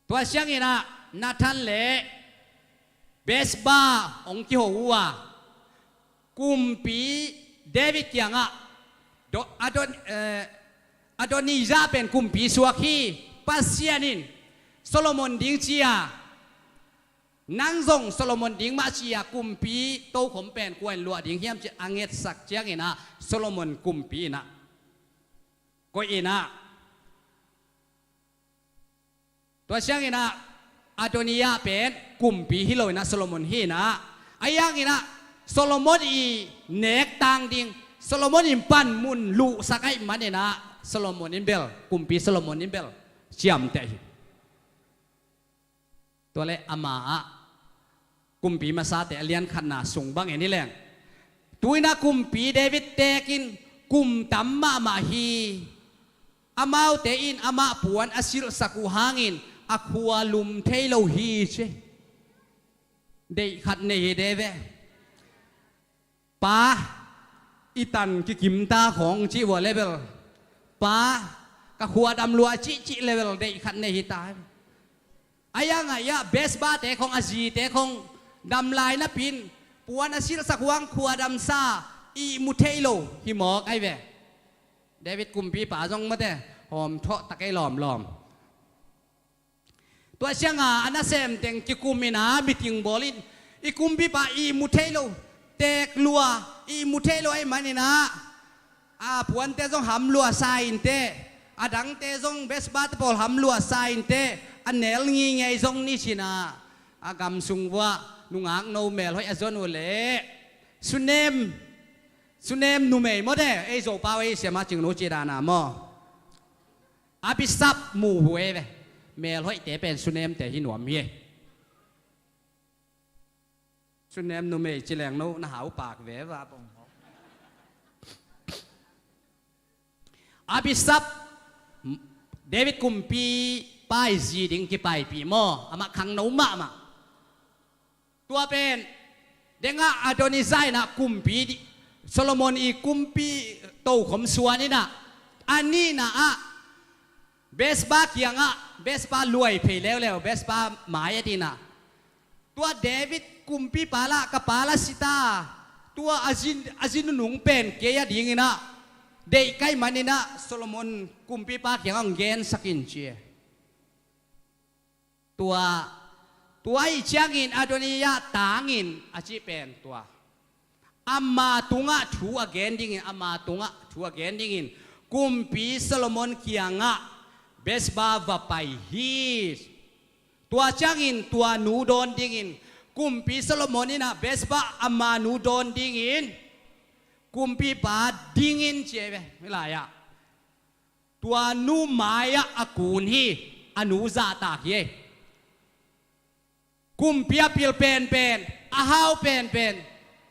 Tua ciangin ah Nathan le Bathsheba hong kiho uh a, kumpi David kiangah, Do-, Adon-, eh, Adonijah pen kumpi suak hi. Pasian in Solomon ding ci-a, nang zong Solomon ding mah ci-a kumpi tokhom pen kua in luah ding hiam ci-a a ngetsak ciangin ah Solomon kumpi in ah koih in ah, tua ciangin ah Adonijah pen kumpi hi lo in ah Solomon hi in ah, ahi hangin ah Solomon i nek tang ding, Solomon in panmun luhsak ahih manin ah Solomon in bel, kumpi Solomon in bel ciamteh hi. Tua leh ama ah Kumpi Masate a lian khatna sung bang en hi leng, tu-in ah kumpi David teek in kum tam mahmah hi. Amaute in amah puan a silhsak uh hangin a khua lum thei lo hi ci. Deih khat nei hi David. Pa, i tan kikim ta khawng cih vua level. Pa, ka khua dam lua cihcih level deih khat nei hi ta. Ahi hangah Bathsheba te khawng, a zite khawng dam lai napi-in puan a silhsak uh hang khua damsa ihmu thei lo hi mawk ahi ve. David kumpipa zong mate hawm thawh ta kei lawmlawm. Tua ciangah a nasem teng kikum in ah meeting bawl in, i kumpipa ihmu thei lo, teek lua, ihmu thei lo ahih manin ah, a puante zong ham lua sa inteh, a dangte zong Bathsheba te pawl ham lua sa inteh, a nel ngingei zong ni ci-in ah, a gam sung vuah nungak no melhoih a zon uh leh Sunem, Sunem numei maw te, ei Zopau ei Siamah Cingnu cih dan a maw? A bisap muh uh ei ve. Melhoihte pen Sunemte hi nuam hi. Sunem numei ci leng no na hau pak ve va bong. A bisap David kumpipa i zi ding kipaipih maw? Amah khangno mahmah. Tua pen dengah Adonijah in ah kumpi di-, Solomon i kumpi tokhom suan in ah, a nihna ah Bathsheba kiangah, Bathsheba luai phei leuleu, Bathsheba mai a ding ah, tua David kumpipa lah ka pa lah si ta, tua a zi, a zi nunung pen kei a dingin ah deih ka hih manin ah Solomon kumpipa kiangah hong gensak in ci. Tua, tua ahih ciangin Adonijah tangin a cih pen tua, ama tungah thu a gen dingin, ama tungah thu a gen dingin kumpi Solomon kiangah Bathsheba va pai hi. Tua ciangin tua nu dawn dingin kumpi Solomon in ah Bathsheba ama nu dawn dingin kumpipa dingin ci ei ve, hih lai-ah. Tua nu mai-ah a kun hi, a nu zahtak hi. Kumpi a pil penpen, a hau penpen,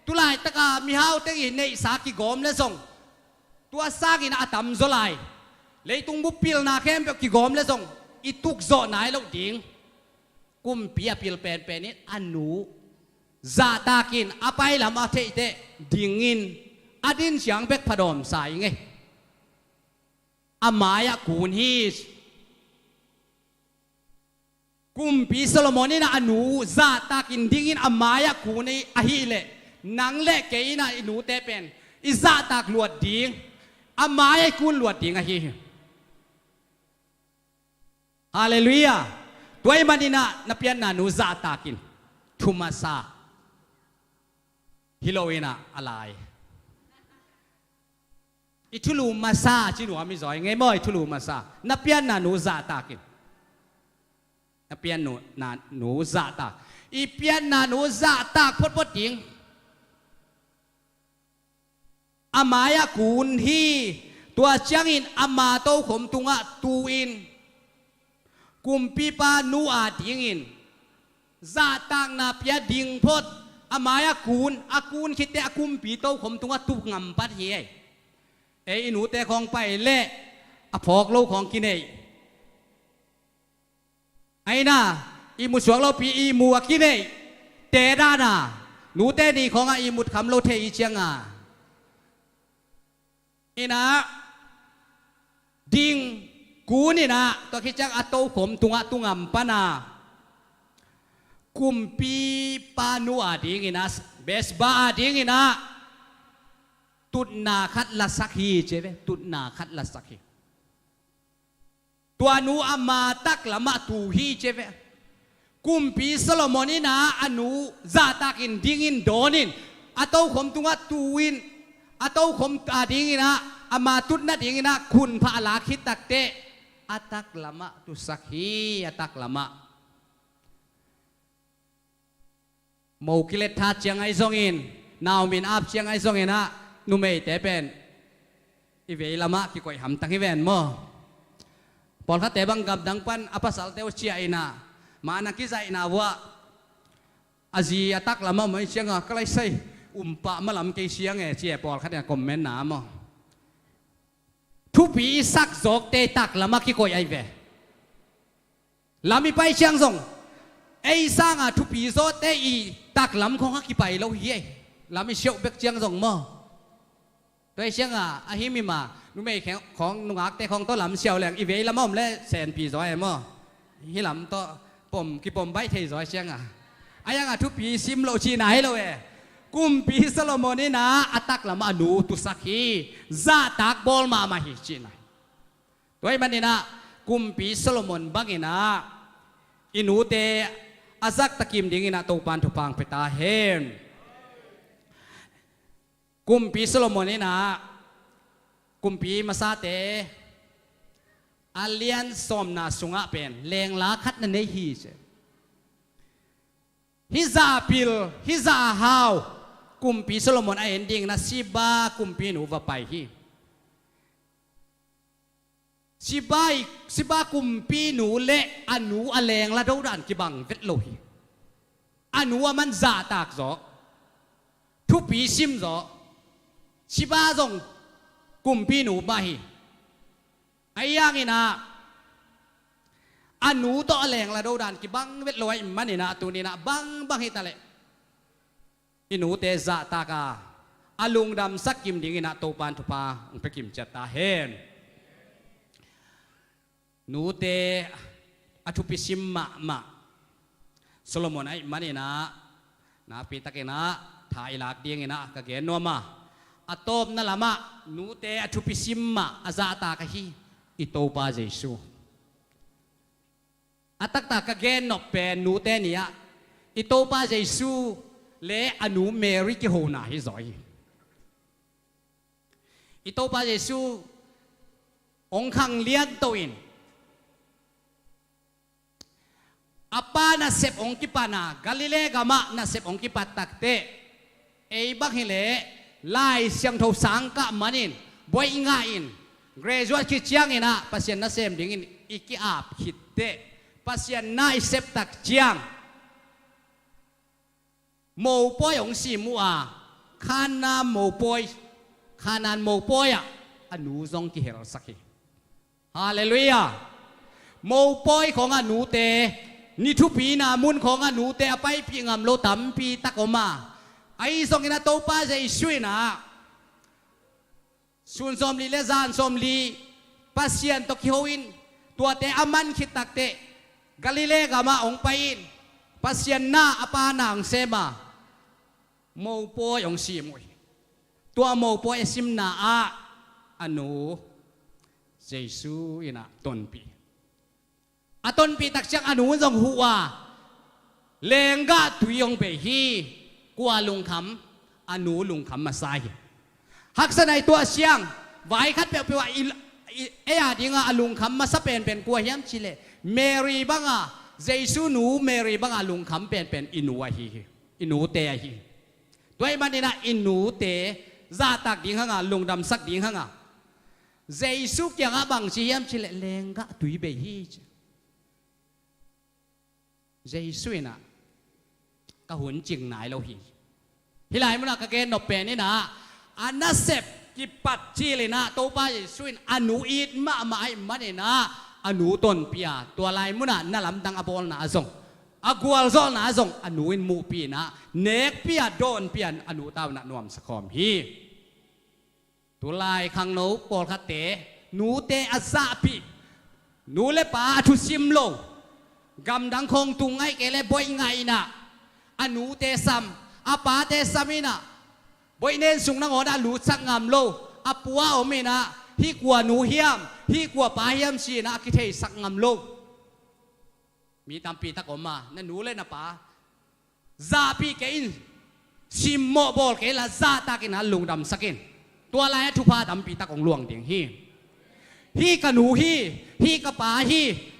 tu laitaka mihau teng i neihsa kigawm le zong, tua sangin a tamzaw lai, leitung bup pilna khempeuh kigawm le zong i tukzawh nai loh ding. Kumpi a pil penpen in a nu zahtakin a pailam a theihteh dingin A din ciang bek phadawmsa i ngei. A mai-ah kun hi. Kumpi Solomon in a nu zahtakin dingin a mai-ah kun ahih leh, nang le kei in a i nute pen i zahtak luat ding, a mai-ah i kun luat ding ahi hi. Halleluiah. Tua ahih manin a na pianna nu zahtakin. Thu masa hi lo in a, a lai. I thulu masa ci nuam hi zaw i ngei maw, i thulu masa. Na pianna nu zahtakin. Na pianna nu zahtak. I pianna nu zahtak photphot ding. A mai-ah kun hi. Tua ciangin ama tokhom tungah tu-in kumpipa nu adingin zahtakna pia ding phot. A mai-ah kun, a kun khitteh a kumpi tokhom tungah tu ngam pan hi ei. Ei i nute khawng pai leh a phawk lo khawng kineih. Aina, ihmut suak lopi ihmu a kineih. Te dana, nute ni khawngah ihmut kham lo thei i cianga. Ina, ding kun ina, tua khit ciang a tokhom tungah tu ngam pana. Kumpipa nu adingina, Bathsheba adingina, tutna khat lasak hi ci ve, tutna khat lasak hi. Tua nu ama taklamah tu hi ci ve. Kumpi Solomon in a, a nu zahtakin dingin dawnin, a tokhom tungah tu-in, a tokhom a dingin a, ama tutna dingin a, khunphah a lak khit takteh, a taklamah tusak hi, a taklamah. Mo kilet tha ciang ahi zongin, nau min ap ciang ahi zongin a, numeite pen i vei lamah kikoih hamtang hi ven maw? Pawlkhatte bang gamdang pan a pasalte uh ciah in a, ma na kizaihna uh ah, a zi a taklamah maw i cianga, ka lai sai, umpah malam kei siang e ci e, pawlkhat in a comment na maw? Thupi i sak zawkte taklamah kikoih ahi ve. Lam i pai ciang zong, ei sanga thupi zawte i taklam khawng a kipai lo hi ei. Lam i siauh bek ciang zong maw? Tua hi cianga, a himhim a, numei kheng-, khawng, nungakte khawng tawh lam siau leng, i vei lamah om le senpi zaw e maw? Hih lam tawh pom, kipom baih thei zaw hi cianga. A hianga thupi sim loh cihna hi lo e. Kumpi Solomon in a, a taklamah a nu tusak hi. Zahtak bawl mahmah hi cihna. Tua ahih manin a, Kumpi Solomon bangin a, i nute a zaktakim dingin a Topan thupha hong pia ta hen. Kumpi Solomon in a, kumpi masate a lian sawmna sungah pen lengla khat na nei hi ci. Hih zah a pil, hih zah a hau, Kumpi Solomon a en dingin a Sheba kumpinu va pai hi. Sheba i, Sheba kumpinu le a nu a lengla dodan kibang vet lo hi. A nu a man zahtak zaw, thupi sim zaw. Sheba zong kumpinu mah hi. Ahi hangin a, a nu tawh a lengla dodan kibang vet lo ahih manin a, tuni-in a bangbang hi taleh i nute zahtak a, a lungdamsak kim dingin a Topan thupha hong pia kim ciat ta hen. Nute a thupi sim mahmah Solomon ahih manin a, nakpitakin a tha i lak dingin a ka gen nuam a, a tawpna lamah nute a thupi sim mah a zahtak ahi i Topa Jesu. A taktak ka gen nop pen nute ni-ah i Topa Jesu le a nu Mary kihona hi zaw hi. I Topa Jesu hong khang lianto in, a Pa nasep hong kipan a, Galilee gamah nasep hong kipat takteh, ei bang hileh Lai Siangtho sang kah manin buai i ngah in, graduate khit ciangin ah Pasian nasem dingin i ki-ap khitteh, Pasian na i sep tak ciang mopawi hong sim uh a, Kanaan mopawi, Kanaan mopawi ah a nu zong kihelsak hi. Halleluiah. Mopawi khawng a nute, ni thupina mun khawng a nute a paipih ngam lo tampi tak om a, ahi zongin a Topa Jesu in ah Sun sawmli le zan sawmli Pasian tawh kiho in, tuate a man khit takteh Galilee gamah hong pai in, Pasian na a pa na hong sem a, mopawi hong sim uh hi. Tua mopawi a simna ah a nu Jesu in ah tonpih. A tonpih tak ciang a nu zong huh a, lenggah tui hong bei hi. Kua lungkham? A nu lungkham masa hi. Haksatna i tuah siang, vai khat peuhpeuh ah i, i, ei a dinga a lungkham masa penpen kua hiam cih leh, Mary banga, Jesu nu Mary banga lungkham penpen i nu ahi hi. I nute ahi hi. Tua ahih manin ah i nute zahtak ding hanga, lungdamsak ding hanga, Jesu kiangah bang ci hiam cih leh, lenggah tui bei hi ci. Jesu in ah, ka hun cing nai lo hi. Hih lai munah ka gen nop pen in ah, a nasep kipat cil in ah Topa Jesu in a nu it mahmah ahih manin ah a nu tonpih a, tua lai munah na lamdang a bawlna ah zong, a gualzawhna ah zong a nu in muhpih in ah, nekpih a, dawnpih a, a nu tawh in ah nuamsa khawm hi. Tulai khangno pawlkhatte nute a zahpih, nu le pa a thusim lo, gamdang khawng tung ahih kei leh boih ngaih in ah a nute sam, a pate sam in ah boih nen sung nangawn ah lutsak ngam lo, a pua om in ah hih kua nu hiam, hih kua pa hiam ci in ah a kitheisak ngam lo. Mi tampi tak om a, na nu le na pa zahpih kei in, simmawh bawl kei la, zahtak in ah lungdamsak in. Tua lai-ah thupha tampi tak hong luang ding hi. Hih ka nu hi, hih ka pa hi.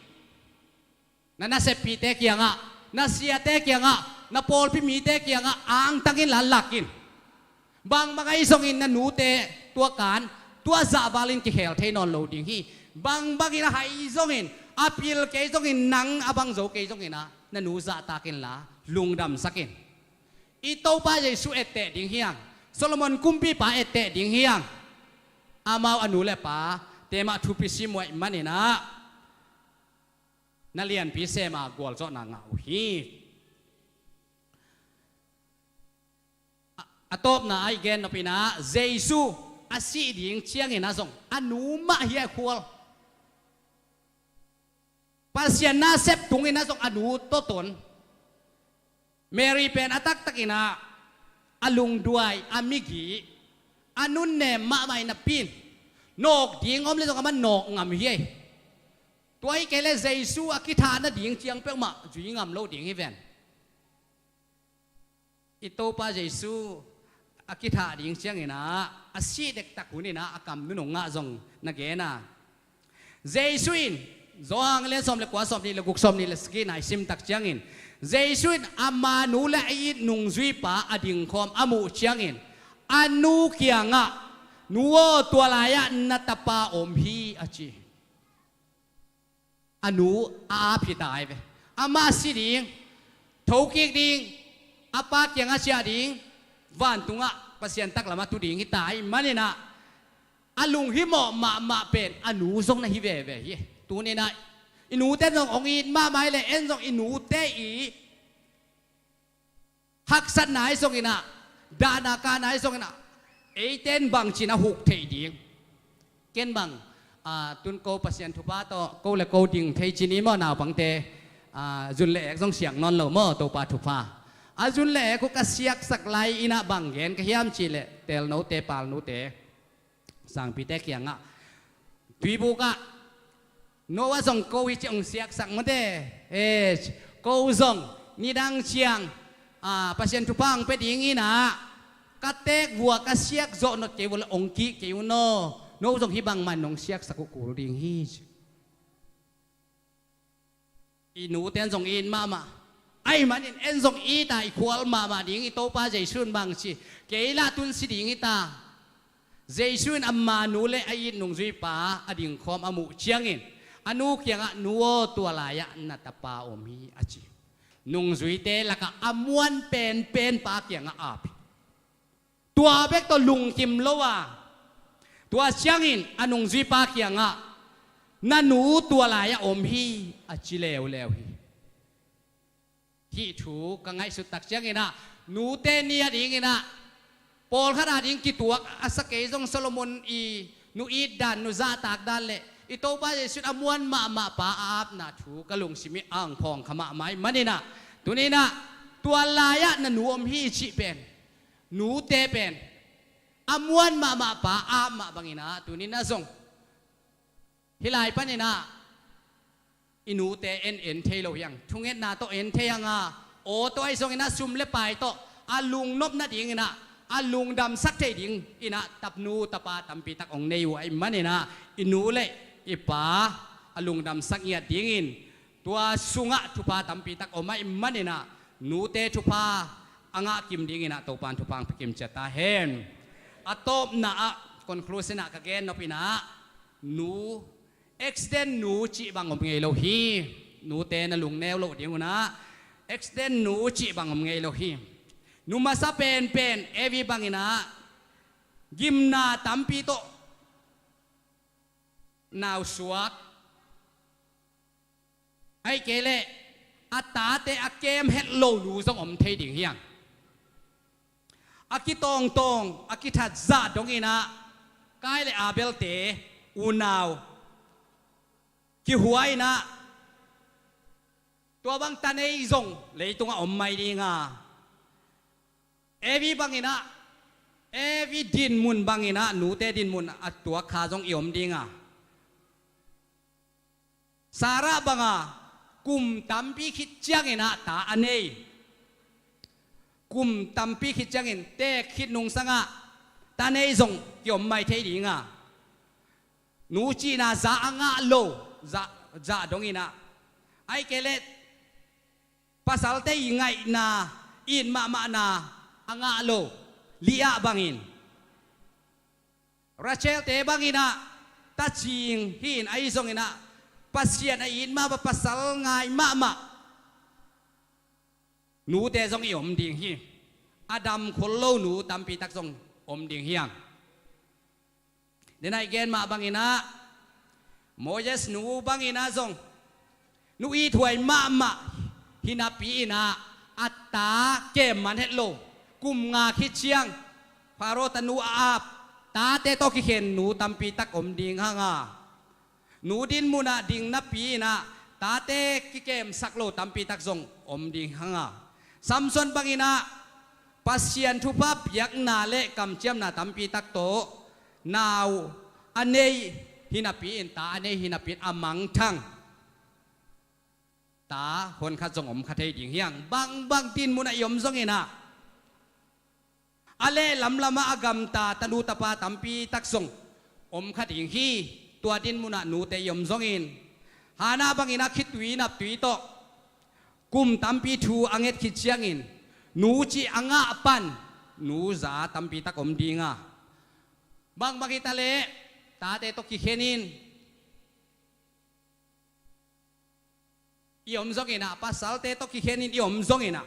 Na naseppihte kiangah, na siate kiangah, na pawlpi mite kiangah angtang in la lak in. Bangbang ahi zongin na nute tua kan, tua zahval in kikhel thei nawn lo ding hi. Bangbang in a hai zongin, a pil kei zongin, nang a bang zo kei zongin ah, na nu zahtak in la, lungdamsak in. I Topa Jesu etteh ding hi hang, Solomon kumpipa etteh ding hi hang. Amau a nu le pate mah thupi sim uh ahih manin ah, na lianpi sem a, gualzawhna ngah uh hi. A, a tawpna ah i gen nop in ah, Jesu a sih ding ciangin ah zong a nu mah hi a khual. Pasian nasep tung in ah zong a nu tawh ton. Mary pen a taktak in ah, a lungduai, a migi, a nunnem mahmah in a pin. Nawk ding om le zong amah nawk ngam hi ei. Tua ahih kei leh Jesu a kithah nading ciang peuhmah zui ngam lo ding hi ven. I Topa Jesu a kithah ding ciangin ah, a sih dektak hun in ah, a kam nun hong ngah zong na gen a. Jesu in, Johan lian sawm le kua, sawmnih le guk, sawmnih le sagihna i sim tak ciangin, Jesu in ama nu le a it nungzuipa a dingkhawm a muh ciangin, a nu kiangah, "Nu aw, tua lai-ah na tapa om hi," a ci. A nu a ap hi ta hi ve. Amah si ding, thokik ding, a pa kiangah ciah ding, vantungah Pasian taklamah tu ding hi ta ahih manin ah, a lunghimawh mahmah pen a nu zong na hi veve hi. Tuni-in ah i nute zong hong it mahmah hi leh, en zong i nute i haksatna ahi zongin ah, dahna kahna ahi zongin ah, eite in bangci-in a huk theih ding. Ken bang, ah, tun ko Pasian thupha tawh ko le ko ding thei ci ni maw, naupangte, ah, zun le ek zong siak nawn lo maw, Topa thupha. A zun le ek uh ka siaksak lai-in ah bang gen ka hiam cih leh, telnote, palnote, sangpite kiangah, tuibuk ah, Noah zong ko hi ci hong siaksak mawte. Eh, ko zong nidang ciang, ah, Pasian thupha hong pia dingin ah, ka teek vua ka siak zawh nop kei vua leh hong kih kei un aw. No zong hih bangmah in hong siaksak uh kul ding hi ci. I nute in zong it mahmah. Ahih manin en zong it a, i khual mahmah ding i Topa Jesu in bang ci, kei lah tun si ding hi ta. Jesu in ama nu le a it nungzuipa a dingkhawm a muh ciangin, a nu kiangah, "Nu aw, tua lai-ah na tapa om hi," a ci. Nungzuite lakah a muan penpen pa kiangah ap hi. Tua bek tawh lungkim lo a, tua ciangin a nungzuipa kiangah, "Na nu tua lai-ah om hi," a ci leuleu hi. Hih thu ka ngaihsut tak ciangin ah, nute ni a dingin ah, Pawlkhat ading kituak a sa kei zong Solomon i nu it dan, nu zahtak dan le i Topa Jesuh in a muan mahmah pa a apna thu ka lungsim i angphawng kha mahmah i maninah, tuninah tua lai-ah na nu om hi i cih pen, nute pen a muan mahmah pa a ap mah banginah tuninah zong hih lai paninah i nute en en thei lo hiang, thungetna tawh en thei hianga, aw tawh ahi zonginah sum le pai tawh a lungnop nadinginah a lungdamsak thei dinginah tapnu tapa tampitak hong nei uh ahih maninah i nu le i pa a lungdamsak ngiat dingin tua sungah thupha tampitak om ahih maninah nute thupha a ngah kim dinginah Topan thupha hong pia kim ciat ta hen. A tawpna ah conclusion ah ka gen nop inah nu accident nu cih bang om ngei lo hi. Nute na lungneu loh ding unah accident nu cih bang om ngei lo hi. Nu masa penpen Evi banginah gimna tampi tawh nausuak, ahih kei leh a tate a kem het lo nu zong om thei ding hiang. A kitawngtawng a kithat zah donginah Kain le Abel-te unau kihua inah tua bang ta nei zong leitungah om mai dinga, Evi banginah, Evi dinmun banginah nute dinmun a tuak kha zong i om dinga, Sarah banga kum tampi khit cianginah ta a nei, kum tampi khit ciangin teek khit nungsangah ta nei zong kiom mai thei dinga, nu cihna za a ngah lo, za, za donginah, ahih kei leh pasalte i ngaihna, it mahmahna a ngah lo Leah bangin, Rachel-te banginah tacing hi-in ahi zonginah Pasian a it mahmah, pasal ngai mahmah nute zong i om ding hi. A dam khol lo nu tampitak zong om ding hiang. Denai gen mah banginah Moses nu banginah zong nu ithuai mahmah hinapi inah a ta kem man het lo, kum nga khit ciang Pharaoh tanu a ap, tate tawh kikhen nu tampitak om ding hanga, nu dinmunah ding napi inah tate kikemsak lo tampitak zong om ding hanga, Samson banginah Pasian thupha piakna le kamciamna tampitak tawh nau a nei hinapi in, ta a nei hinapi in a mangthang ta honkhat zong om kha thei ding hiang. Bangbang dinmunah i om zonginah a leh lamlamah a gamta tanu tapa tampitak zong om kha ding hi. Tua dinmunah nute i om zongin Hannah banginah khitui naptui tawh kum tampi thu a nget khit ciangin nu cih a ngah pan nu za tampitak om dinga, bangbang hita leh tate tawh kikhenin i om zonginah, pasalte tawh kikhenin i om zonginah,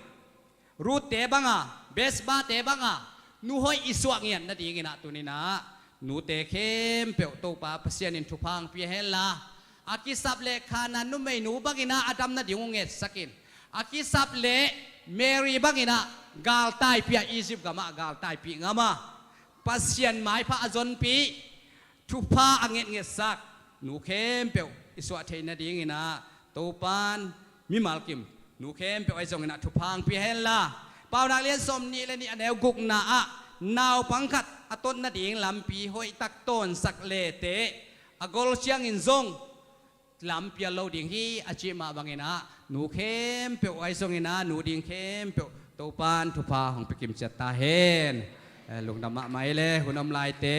Ruth-te banga, Bathsheba-te banga nu hoih i suah ngiat nadinginah tuninah nute khempeuh Topa Pasian in thupha hong pia henla, a kisap leh Khanaan numeinu banginah a dam nading uh ngetsakin, a kisap leh Mary banginah galtaipih a, Egypt gamah galtaipih ngamah Pasian maipha a zonpih, thupha a ngetngetsak nu khempeuh i suah theih nadinginah Topan mimal kim nu khempeuh ahi zonginah thupha hong pia henla. Paunak lian sawmnih le nih a neu gukna ah naupang khat a tot nading lampi hoihtak tawnsak lete a gol ciangin zong lampial lo ding hi a cih mah banginah nu khempeuh ahi zonginah nu ding khempeuh Topan thupha hong pia kim ciat ta hen. Eh, lungdam mahmah i le hun om laite